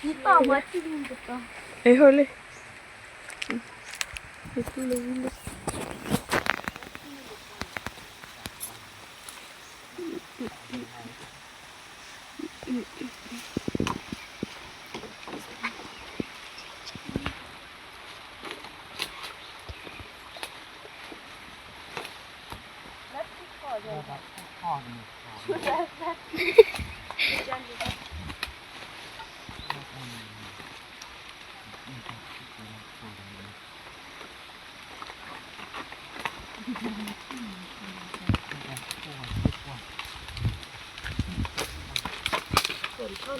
ဒီးချီလီၤ. အ့ ဟိလ့ၣ်, ယတူၢ်လၢဝံ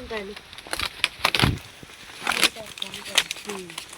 ၤလၢ ဒီး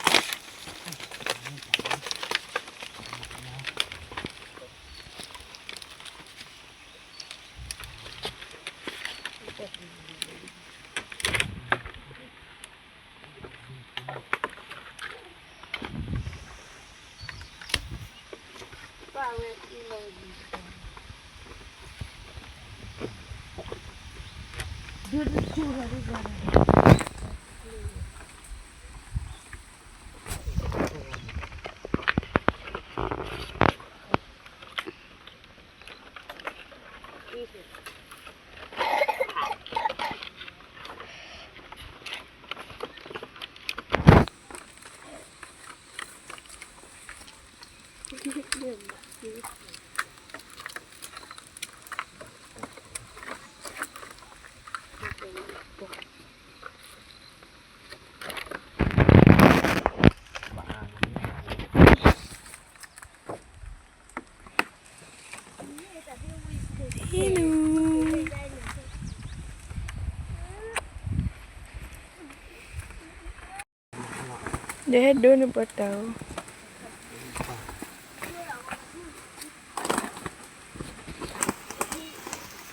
ဟဲဒိးန့ၢ်ပှၤတၢ်အိၣ်,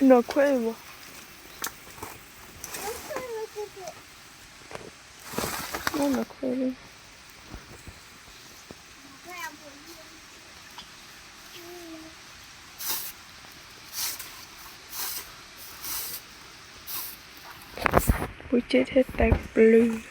နီၢ်ခွဲးဘၣ်, နီၢ်ခွဲးလံ. ပူၤက့ထဲတၢ်ပျုၤ.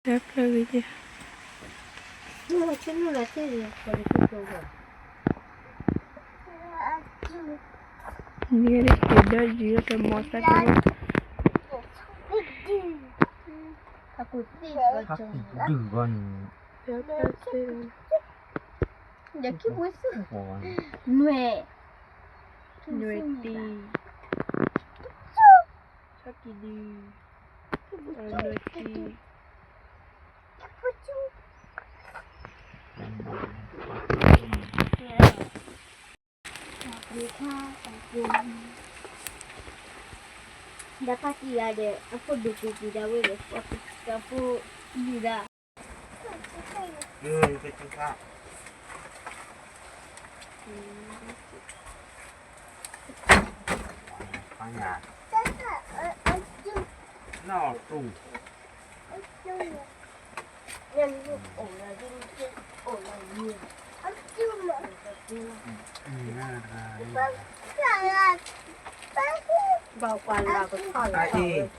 တၢ်ဖျၢၣ်ဂ့ၤယဲၢ်, နံၤဒီးယံၤဒီးတမီၤသးတဝဲ, ဟးကံၣ်ဒုၣ်ဂီၢ်န့ၣ်, နွဲၣ်, နွဲၣ်တံၢ်, ဆီၣ်ကံၣ်ဒုၣ်, နွဲၣ်တံၢ်. ဒီးပၢ်တံၢ်ဂၤဒီး အဖိဒိၣ်က့ၤက့ၤဒၣ်ဝဲဒီး ပှၤကဖိဒုၣ်ဒၣ်. ဘၣ်ပှၤလၢကထီၣ်လီၤ.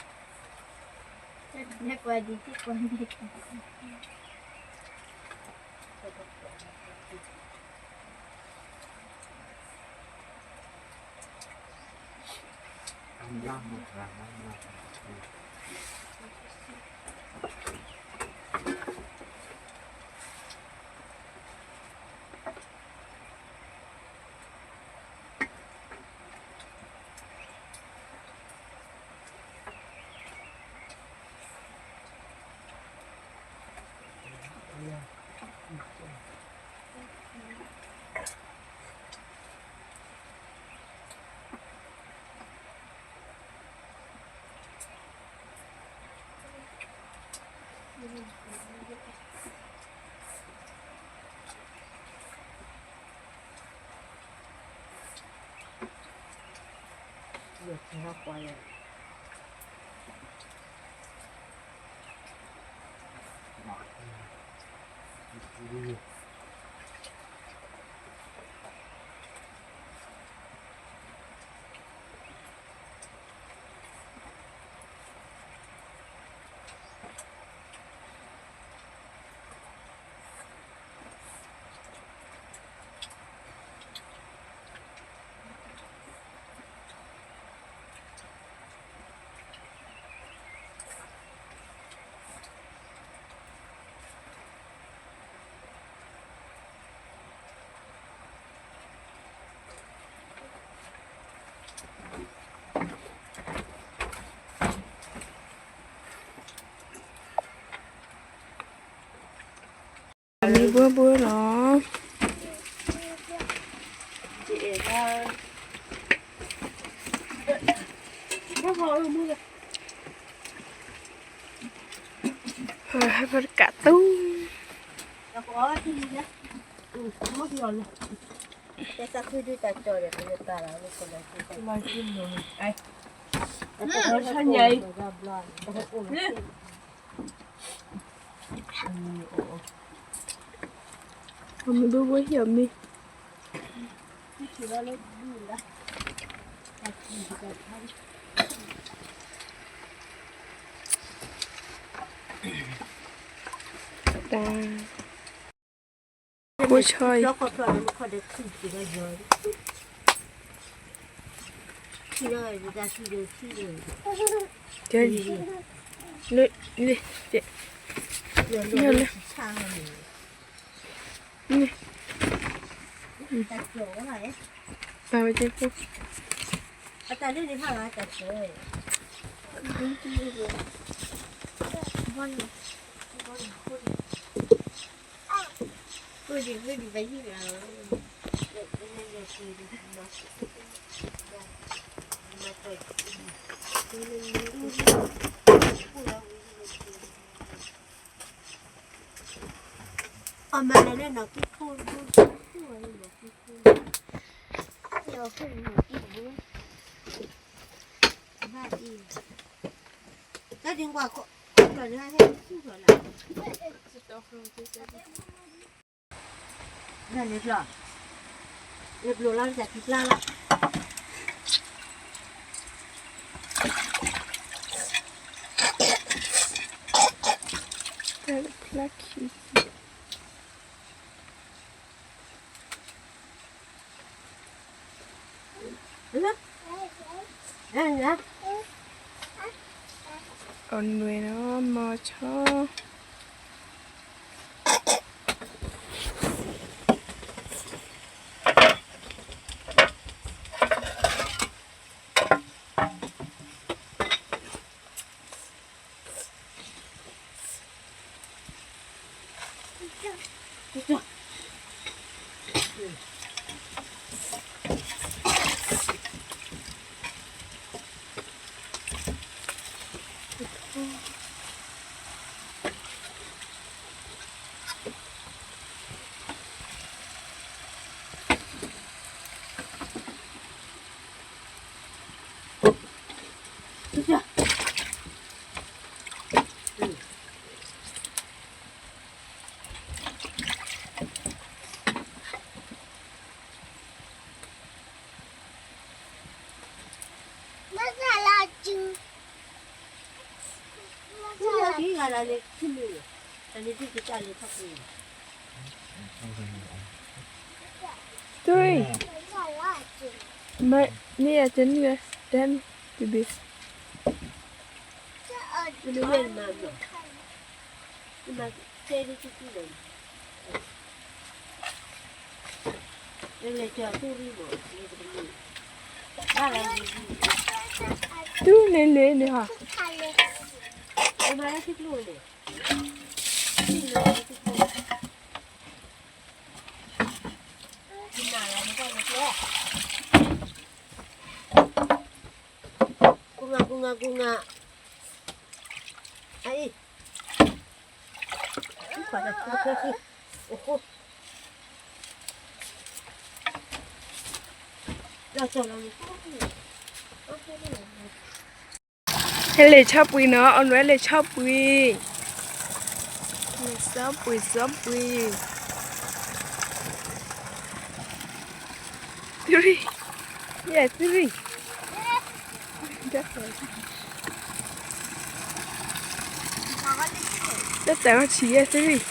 မံဘှီဘှီလီၤ. ဟဲဖဲတကးတူၢ် အမဒိဘိဟံၣ်အမ့ၢ် တၢ် ဘိဆီအံၤ ကဲ လၢ လၢ လၢ လၢ ပာ်ဝဲကဲဖိ အမၤလၢလၢ နီၢ်ကံၢ်ခိၣ် နီၢ်ကံၢ်ခိၣ် နီၢ်ကံၢ်ခိၣ် ဘၣ်အံၤ တၢ်ဒ်ကွၢ်ခိၣ် ခိၣ်ကျီၤန့ၣ် ဟဲထူၣ်ကျီၤလၢ နလဲၤကျီၤ လဲၤဘျိးလီၤ တၢ်ခံပျၢ်လီၤ တၢ်ဖျၢၣ်ခံ အီၣ်နွဲၣ်ဒီးမီၤဆီ တ Three. မ့ၢ် မ့ၢ်ယတနုၤလဲၣ် တဟဲနုၤ baby. တူၢ်န့ၣ်လ့န့ၣ်ဟီ. ကူငါ ကူငါ ကူငါ အအံၤ ဟဲလဲၤဆီပှံၤနီၤ, အီၣ်နွဲလဲၤဆီပှံၤ, လဲၤဆီပှံၤ ဆီပှံၤ, သရံၣ်, ယဲသရံၣ်, တၢ်တၢ်ဂီၤဆံးယဲသရံၣ်,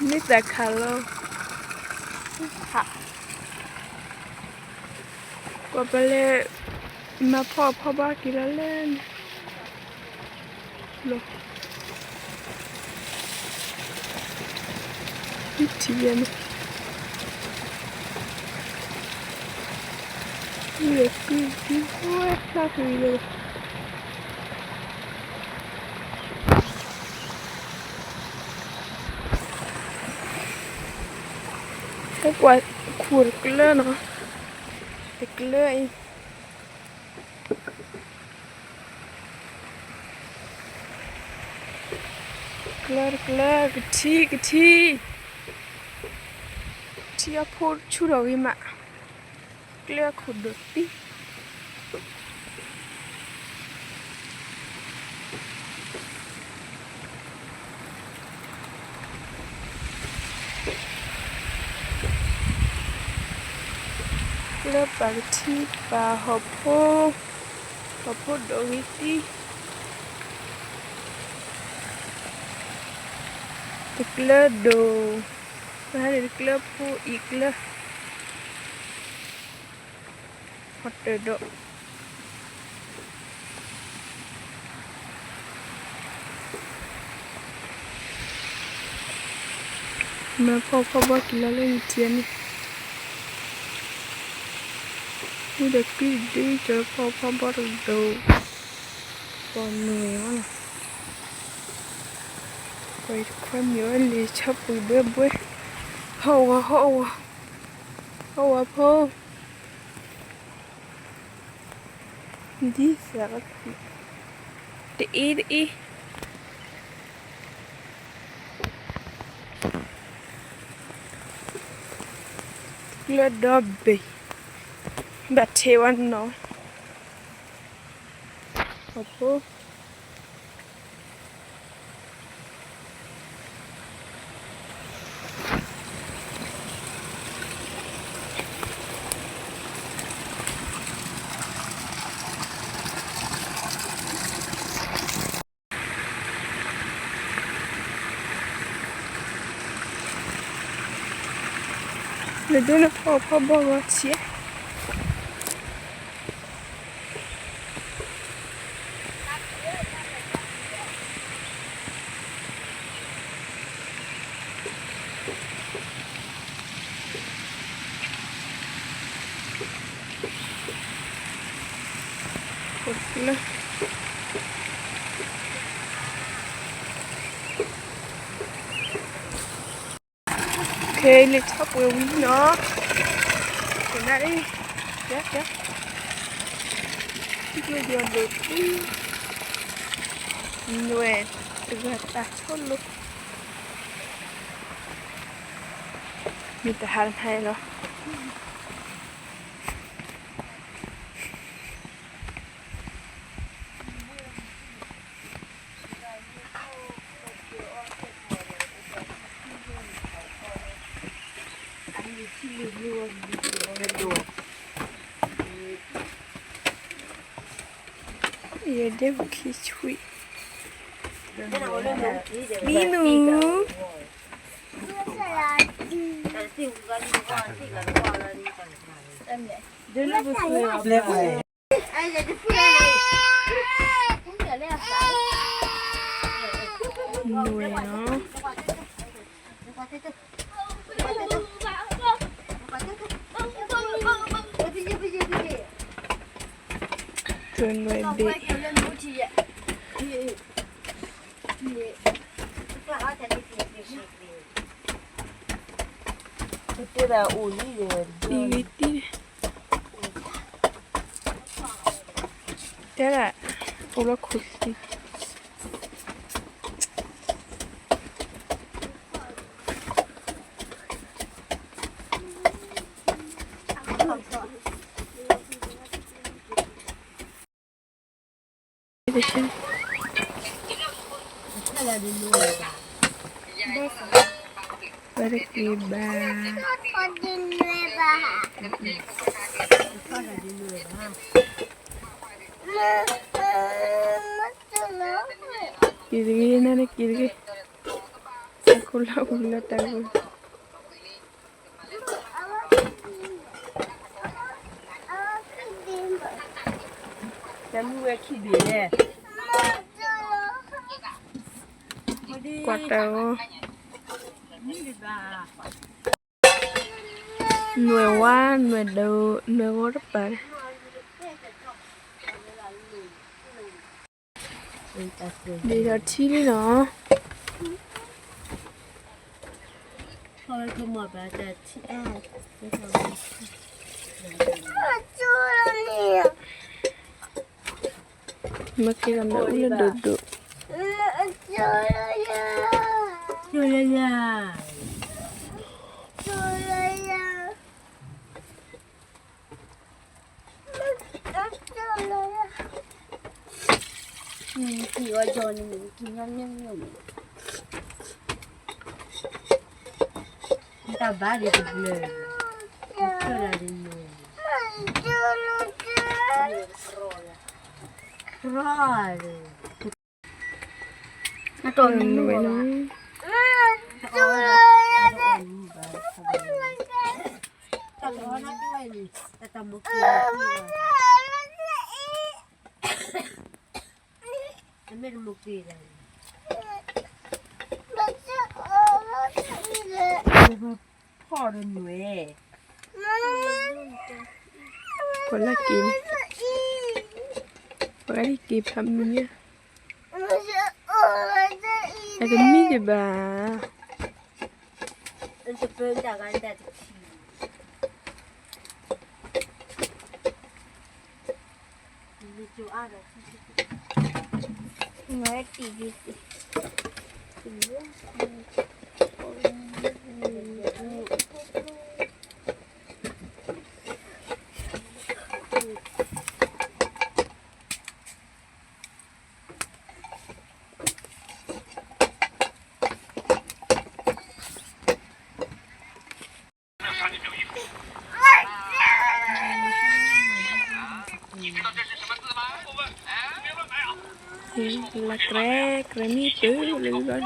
မ့ၢ်သးခးလီၤ, ကွၢ်ပလဲၤ မၤဖီအီၣ်ဖီဘီက့ၤလီၤလၢန့ၣ်, လီၤ, ထံၣ်ယဲန့ၣ်, မ့ၢ်ကွံာ်ဝဲဖျါကွံာ်လၢ ဟဲကွၢ်ခူၣ်တကျၢနီၤ, တကျၢအံၤ, တကျၢ တကျၢ ကထံ ကထံ, ထံအဖိဆူၣ်ထီၣ်ဂ့ၤမး, ကျၢခူၣ်ဒိၣ်သံ ကျၢပာ်ကထံပာ်ဟီၣ်ဖိ, ဟီၣ်ဖိဒိၣ်ဂ့ၤသံ, တကျၢဒိၣ်, တကျၢဖိအံၤကျၢ ဟီၣ်တၢၢ်ဒီး မၤဖီဖီဘီက့ၤလီၤလၢနထံၣ်န့ၣ်, ဝံၤဒီးကုဒု ကၢၤဖီဖီဘီတကဒိၣ်, ပီၣ်နုာ်ဝဲလီၤ, ပှၤတခွါမ့ၢ်ဝဲလံာ်ဆီပှံၤဘှဲဘှဲ, ဟီၣ်ဝါ ဟီၣ်ဝါ, ဟီၣ်ဝါဖိ ဒ်သိး တအ့ တအ့ လၢဒီဘ့ၣ် ဘၣ်ထဲဝဲနီၤ အဖိ နဒိနဖီဖီဘီဂီၤဆံး ခဲလၢာ်ဆီပှဲၤဝံၤနီၤ, ကနၣ်အံၤ, ကဲ, ကဲ, ထံကျိယီၤဒိၣ်ပူၤ, နွဲၣ်တဂၤတၢ်ဆိလိာ်, မ့ၢ်တဟါတဟါလီၤ. အ ယဒဲပခံဆွံ, မံမူ, နွဲၣ်နီၤ. တနွဲၣ်ဘ့ၣ်, အံၤဂ့ၤတံၢ်, တဲဒၣ်, အိၣ်လီၤခိၣ်သံ ပတက့ၤဘၣ်, က့ၤတဂ့ၤ နၤနက့ၤတဂ့ၤ, အခိၣ်လီၤဝံၤလီၤတၢ်ဂီၤ တၢ်မုၢ်ဝဲခံဘ့ၣ်လဲၣ်, ကွၢ်တၢ်ဂီၤ, နွဲၣ်ဝါ, နွဲၣ်ဒၢ, နွဲၣ်ဂီၤတပၤ, ဒ်ထီၣ်ထံလံနီၤ. မ့ၢ်က့ၤဒီးမ့ၣ်အူလၢဒိၣ်ဒိၣ်, တၢ်ဘါဒ်တဘျၢၣ်, တၢ်မုၢ်ဝဲနီၤ, တၢ်မုၢ်က့ၤ, ဖီၣ်ဒီးနွဲၣ်, ပှၤလၢက့ၤ, ပှၤလၢက့ၤဖးမံၤညါ, အတမံတဘၣ်. လၢကြဲကြဲမံပုၢ်လၢလၢဘၣ်,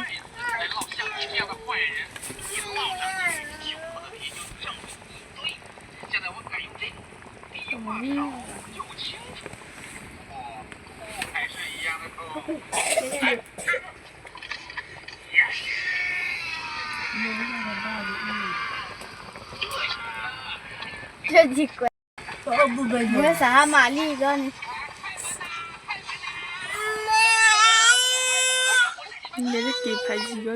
မ့ၢ်စဟါမၢ်လံဘျီန့ၣ်, လဲၤလၢက့ၤဖးယံၤဘျီလံ.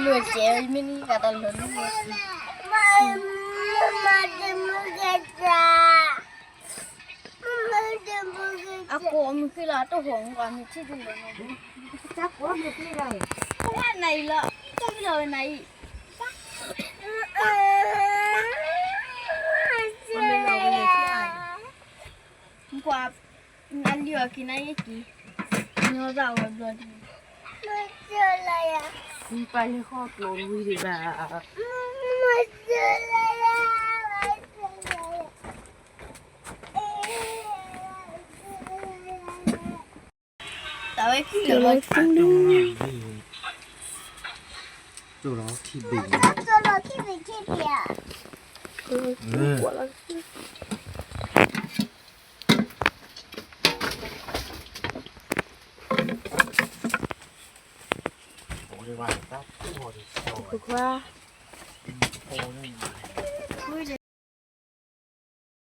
မုၢ်ကဲမ့ၢ်န့ၣ် တၢ်တလၢာ်န့ၣ်, အကိးမုၢ်ဃ့လီၤ တဟိးမုၢ်ကီး မုၢ်ထံၣ်ဒုးလီၤနီၤ, တနၤအံၤလီၤ တၢ်မ့ၢ်လီၤဝဲနၤအံၤ, ကွၢ်, အလံ ကီနယကံ, နသးဝဲဘျီဒံး, မ့ၢ်ပၢ်လၢဃီကျိၤဝံၤဒံးဘၣ်, တၢ်ဝဲခံလၢာ်ဘီ, ကျိလီၤခံဘ့ၣ်, ကျိလီၤခံဘ့ၣ်ခံဘ့ၣ်ဧါ, ခွါ,